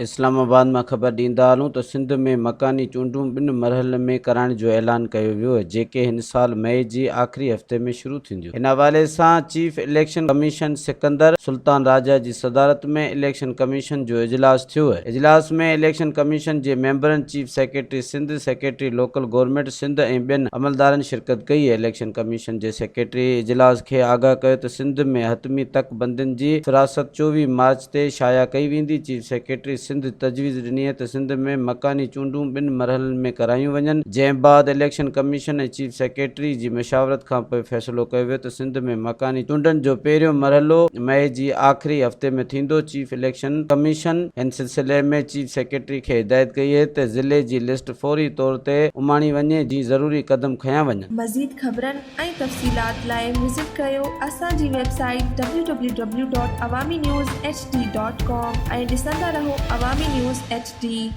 اسلام آباد مان خبر ڏيندا هلون ته سنڌ ۾ مڪاني چونڊون ٻن مرحلن ۾ ڪرائڻ جو اعلان ڪيو ويو جيڪي هن سال مئي جي آخري هفتي ۾ شروع ٿينديون. ان حوالي سان chief election commission Sikandar Sultan Raja جي صدارت ۾ اليڪشن ڪميشن جو اجلاس ٿيو. اجلاس ۾ اليڪشن ڪميشن جي ميمبرن، chief secretary Sindh, secretary local government Sindh ۽ ٻين عملدارن شرڪت ڪئي. اليڪشن ڪميشن جي سيڪريٽري اجلاس کي آگاهه ڪيو ته سنڌ ۾ حتمي تڪ بندين جي فهرست 24 مارچ تي شايع ڪئي ويندي. چيف سيڪريٽري سنڌ تجويز ڏني ته سنڌ ۾ مڪاني چونڊون ٻن مرحلن ۾ ڪرايون وڃن، جنهن بعد اليڪشن ڪميشن ۽ چيف سيڪريٽري جي مشاورت کانپوء فيصلو ڪيو ويو ته سنڌ ۾ مڪاني چونڊن جو پهريون مرحلو مئي جي آخري هفتي ۾ ٿيندو. چيف اليڪشن ڪميشن ان سلسلي ۾ چيف سيڪريٽري کي هدايت ڪئي آهي ته ضلعي جي لسٽ فوري طور تي اماڻي وڃي جي ضروري قدم کنيا وڃن. مزيد خبرن ۽ تفصيلات لاء وزٽ ڪريو اسان جي website W W W dot Awami news H D dot com ۽ ڏسندا رهو عوامي نيوز ايڇ ڊي.